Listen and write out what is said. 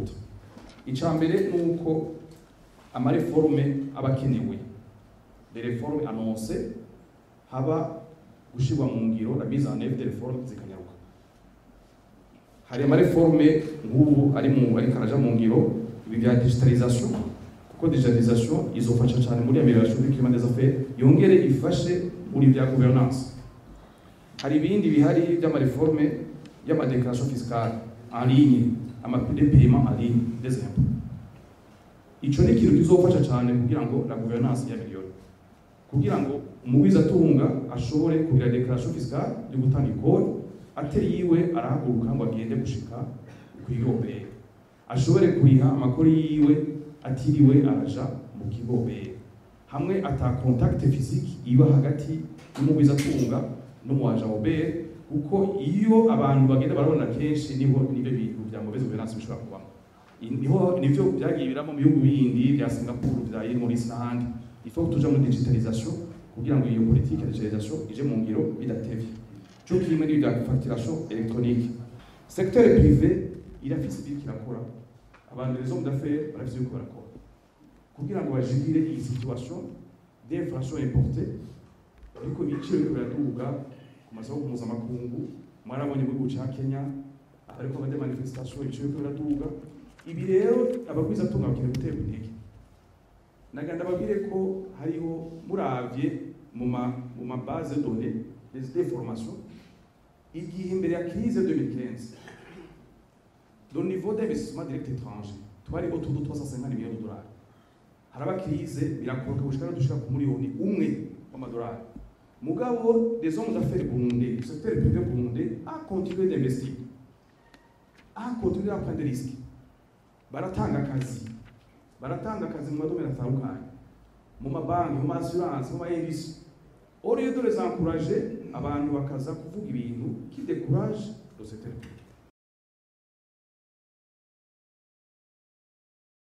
Birihuta. Ica mbere ni uko ama réformes aba akenewe, les réformes annoncées, haba gushirwa mu ngiro, la mise en œuvre des réformes zikanyaruka. Hari ama réformes nk'ubu ari mu ariko araja mu ngiro, ibi bya digitalisation, kuko digitalisation izofasha cyane muri amélioration du climat des affaires, yongere ifashe muri bya gouvernance. Hari ibindi bihari by'ama réformes y'ama déclaration fiscale en ligne, ama des paiements en ligne des impôts. Ico ni ikintu kizofasha cyane kugira ngo la gouvernance y'améliore, kugira ngo umugwizatunga ashobore kugira déclaration fiscale yo gutanga ikori atari yiwe arahaguruka ngo agende gushika kw'IOBR, ashobore kuriha amakori yiwe atiriwe araja mu kigo OBR, hamwe ata contact physique iba hagati y'umugwizatunga n'umu agent OBR, kuko iyo abantu bagenda barabona kenshi niho nibyo bintu bya mauvaise gouvernance bishobora kubamo. Niho nivyo byagiye biramo mu bihugu bindi bya Singapore, bya île Maurice n'ahandi. Il faut tuja muri digitalisation kugira ngo iyo politique ya digitalisation ije mu ngiro bidatevye, cyo kimwe n'ibya facturation électronique. Secteur privé irafise ibyo kirakora, abantu, les hommes d'affaires, barafise ibyo barakora kugira ngo bajigire iyi situation d'inflation importée. Ariko ibiciro biriko biraduga ku masoko mpuzamakungu. Mwarabonye mu gihugu ca Kenya ariko bade manifestation, ibiciro biriko biraduga. Ibi rero abagwizatunga bakeneye guterwa intege. Naganda babwire ko hariho, muravye mu ma base de données des formations, igihe imbere ya crise 2015, le niveau d'investissement direct étranger twari autour de 350 millions de dollars. Haraba crise, birakoroka gushika dushika ku 1 miliyoni w'amadolari. Mugabo des hommes d'affaires burundais, le secteur privé burundais a continué d'investir, a continué à prendre des risques. Baratanga akazi mu ma domaines atandukanye, mu mabanki, mu ma assurance, mu ma industries. Au lieu de les encourager, abantu bakaza kuvuga ibintu qui décourage le secteur privé.